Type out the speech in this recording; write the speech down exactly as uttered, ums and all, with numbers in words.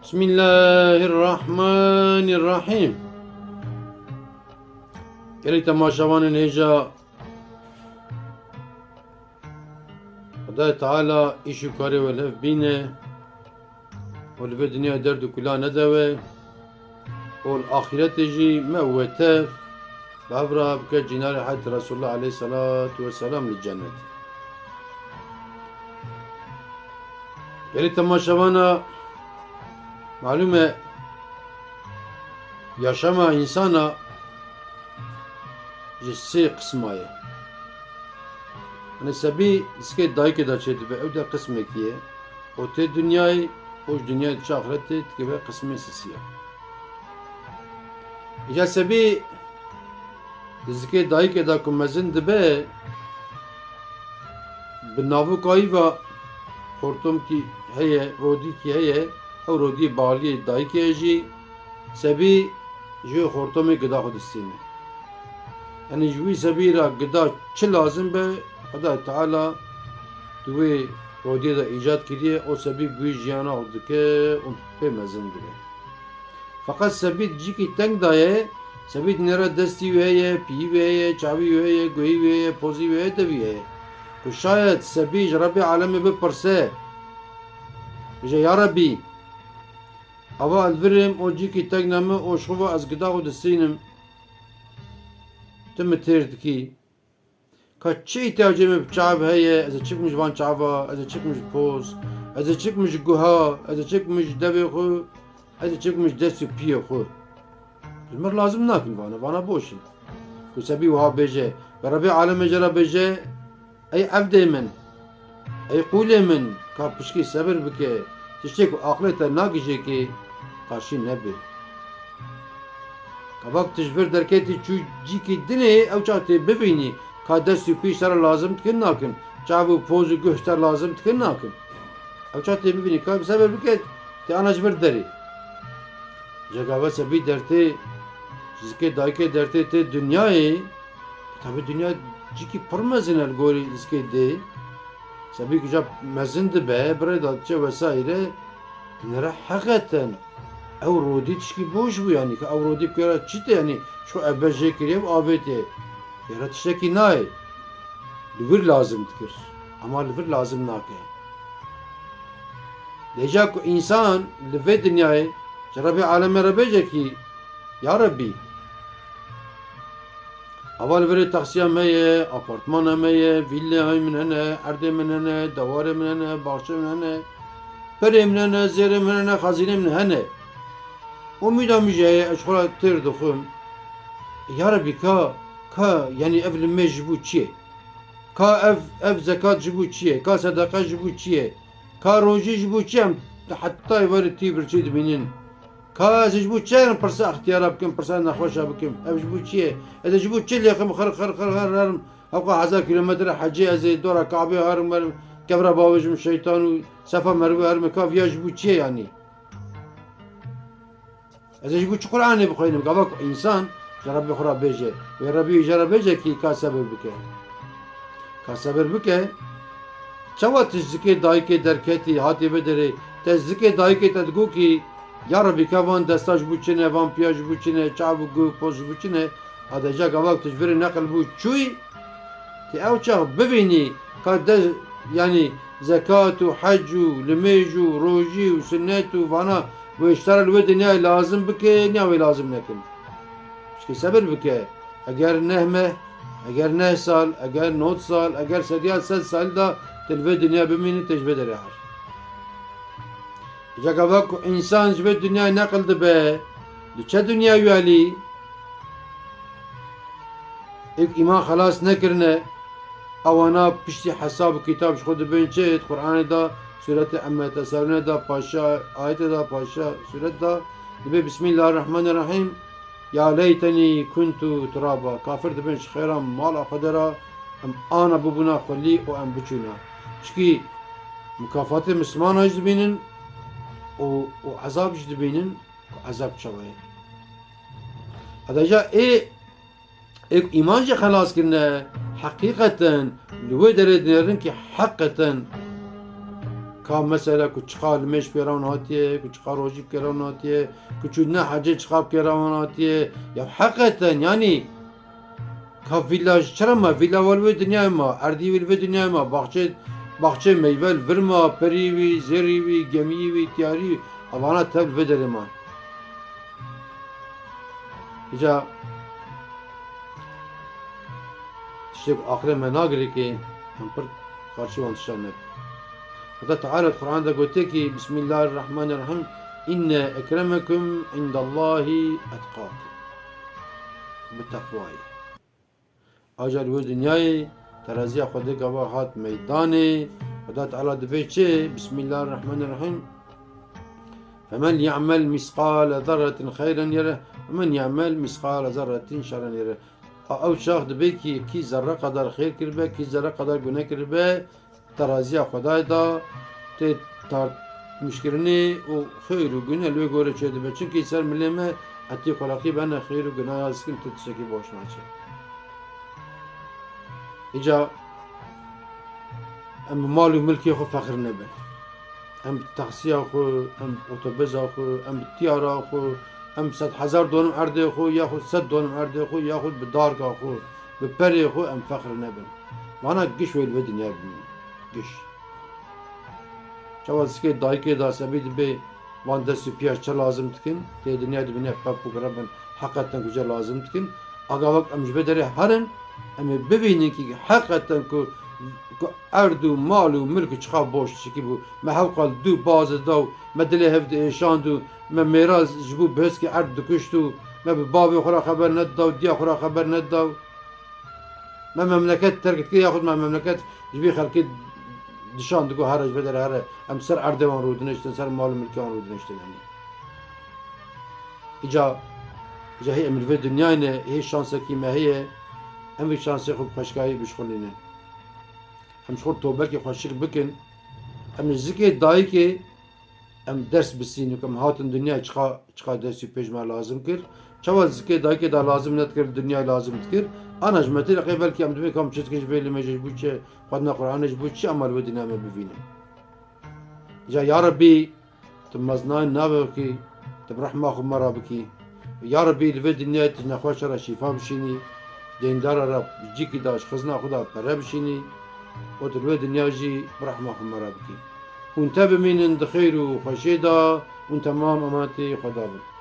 Bismillahirrahmanirrahîm. Gelî temaşevanên hêja, Xwedayê Teala îş û karê we li hev bîne û li vê dinyayê derd û kula nede we û li axîretê jî me û we tev bi hev re bike cînarê heyt Resulullah aleyhisselatu vesselam li cennet. Gelî temaşevana, malûm e, yaşama însana ji sê qisma ye. Yanî sebî zikê dayikê de çêdibe, ew de qismekî ye. Û tê dinyayê, û ji dinyayê diçe axretê, dikive qismê sisiya. Îca sebî di zikê dayikê de ku mezin dibe, bi navûka wî ve xortomkî heye, rodîkî heye, ew rodî baliyê dayikê ye jî, sebî ji wê xortomê gida xwe distîne. Yanî ji wî sebî re gida çi lazim be, Xwedayê Teala di wê rodiyê de îcad kiriye, o sebî bi wî jiyana xwe dike û pê mezin dibe. Feqet sebî di cîkî teng de ye, sebî di nêra destî wê heye, piyî wê heye, çavî wê heye, guhî wê heye, pozî wê heye, devî heye. Ku şayet sebî ji Rebbê alemê bipirse, bije, Ya Rebbî, ava ez li vir im û cîkî teng de min û ji xwe ve ez gida xwe distînim. Tu min têr dikî. Ka çi îhtiyacê min bi çav heye, ez ê çi bikim ji van çava, ez ê çi bikim ji poz, ez ê çi bikim ji guha, ez ê çi bikim ji devê xwe, ez ê çi bikim ji dest û piyê xwe. Ji min lazim nakin vana, vana boş in. Ku sebî wiha bêje, ve Rebê alemê jê re bêje, ey evdê min, ey qûlê min, ka pişkî sebir bike, tiştê ku aqlê te nagijêkê, qarşî nebe. Ka vak tu ji vir derketî çû cîkî dinê, ew çax tê bivînî ka dest û pî ji te re lazim dikin nakin, çav û poz û guh ji te re lazim dikin nakin. Ew çax tê bivînî ka sebir bike, tê ana ji vir derê. Jegava sebî dertê, ji zikê dayikê dertê tê dinyayê, tabî dinya cîkî pir mezin e li gorî zikê dê. Sebî ku ca mezin dibe, birê da diçe vesaîre, nere heqeten ew rodî tişkî boş bû, yanî ka ew rodî ku ra çi tê, yanî çi ev bejê kiriye û avêtiye. Yara tiştekî nayê. Li vir lazim dikir. Ama li vir lazim nake. Lêca ku însan li vê dinyayê ji Rebê alemê re bêje kî, Ya Rebî, ava li virê taksiya me ye, apartmana me ye, vîlleyê min hene, erdê min hene, dewarê min hene, baxçê min hene, perê min hene, zêrê min hene, xezînê min hene. Umîda min jî heye, ez ji xwe re têr dixwim. Ya Rebî, ka, ka, yanî ev limêj ji bo çi ye? Ka ev, ev zekat ji bo çi ye? Ka sedeqe ji bo çi ye? Ka rojî ji bo çi ye? Em heta êvarê tî birçî dibînin. Ka ez ji bo çi ye pirsa extiyara bikim, pirsa nexweşa bikim? Ev ji bo çi ye? Ez ê ji bo çi lêxim xir, xir, xir, xir herim? Hewqa hezar kilometre hecê ez ê dora Kabê herim werim, kevra bavêjim şeytan û sefa merivê herim, ka viya ji bo çi ye yanî? Ez ê ji bo çi Qur'anê bixwînim? Gava ku însan ji Rebbê xwe re bêje, wê Rebbî jê re bêje kî ka sebir bike. Ka sebir bike, çawa tu ji zikê dayikê derketî, hatî vê derê, te zikê dayikê te digot kî, Ya Rebbî, ka van desta ji bo çi ne, van piya ji bo çi ne, çav û guh û poz ji bo çi ne? Hade ca gava ku tu ji virê neqil bû çûyî, Ti ew çax bivînî ka de, yanî zekat û hec û limêj û rojî û sunnet û vana wê ji te re li wê dinyayê lazim bike, niya wê lazim nekin. Pişkî sebir bike. Eger neh meh, eger neh sal, eger nod sal, eger sediya sed sal da tu li vê dinyayê bimînî, tê ji vê derê her. Îca gava ku însan ji vê dinyayê neqil dibe, diçe dinyayê welî, êk îman xelas nekirine, ewana piştî hesab û kitab ji xwe dibên çi? Di Qur'anê de, sûretê Emme Yetesêelûnê de, paşa ayetê de, paşa sûret de, dibê Bismillahirrahmanirrahîm, Ya leytenî kuntu turaba. Kafir dibên ji xêra mala xwe de re em ana bibûna xwelî û em biçûna. Çikî mikafatê Mislimana jî dibînin û, û ezab jî dibînin ku ezab çawa ye. Hadaja ê, ê ku îman jî xelas kirine, heqîqeten li wê derê dinêrin ki heqeten Ka mesela ku çiqa limêj pê re wan hatiye, ku çiqa rojî pê re wan hatiye, ku çû ne hecê çiqa pê re wan hatiye. Ya heqeten, yanî ka vîla ji çira ma, vîla wê li vê dinyayê ma, erdî wê li vê dinyayê ma, baxçê, baxçê meyve li vir ma, perî wî, zêrî wî, gemiyî wî, tiyarî wî, evana tev li vê derê man. Îca tiştê ku aqilê me nagirê ke em pir qarşî wan tiştan nebin. Xweda Teala di Qur'an de gote ki, Bismillahirrahmanirrahim, inne ekremekum indallahi etqakum. Bi teqwayê. Aja li wê dinyayê teraziya Xwedê gava hat meydanê, Xweda Teala dibê çi? Bismillahirrahmanirrahim. Femen ya'mel misqale zerretin xeyren yere, ve men ya'mel misqale zerretin şerren yere. A ew çax dibê ki kî zerre qedar xêr kiribe, kî zerre qedar gune kiribe, teraziya Xwedayê de tê tartmişkirinê û xêr û gune li wê gorê çêdibe. Çimkî ser milê me etî xuraqî bene xêr û guna ya dikin tu tiştekî baş naçe. Îca em bi mal û milkê xwe fexir nebin. Em bi taksiya xwe, em bi otobeza xwe, em bi tiyara xwe, em bi sed hezar donim erdê xwe, yaxud sed donim erdê xwe, yaxud bi darga xwe, bi perê xwe em fexir nebin. Vana giş wê li vê dinyayê bimînin. Giş. Çawa zikê dayikê da sebî dibê van dest û piya çi lazim dikin, tê dinya dibîne pep û gire bin, heqeten ku çi lazim dikin. Aga wek em ji vê derê herin, em ê bivînin ki heqeten ku, ku erd û mal û milk û çiqa boş tiştekî bû. Me hewqal dû bazê da û me dilê hev diêşand û me mêra ji bo bihêzkê erd dikuşt û me bi bavê xwe re xeber nedida û diya xwe re xeber nedida û me memleket terk dikir, yaxud me memleket ji vî xelkê dişand digot, here ji vê derê here, em ser erdê wan rûdiniştin, ser mal û milkê wan rûdiniştin, yanî. Îca, îca hê em li vê dinyayê ne, hê şansekî me heye, em vî şansê xwe bi xweşikayî bişxulînin. Em ji xwe tobekê xweşik bikin, em ji zikê dayikê em ders bisînin ku em hatin dinyayê çiqa, çiqa dest û pê ji me lazim kir. Çawa zikê dayikê da lazim nedikir, dinyayê lazim dikir. Ana ji me tê reqê belkî em dibê kam çi dikin ji vê limêjê ji bo çi, xwedina Qur'anê ji bo çi em li vê dinyayê me bivînin. Îca ya Rebî, tu mezinayê navê xwe kî, tu bi rehma xwe me re bikî. Ya Rebî, li vê dinyayê tu nexweşa re şîfa bişînî, deyndara re cîkî da ji xizna xwe da pere bişînî û tu li vê dinya jî bi rehma xwe me re bikî. Hûn te bimînin di xêr û xweşiyê de, hûn temam emanetê Xweda bin.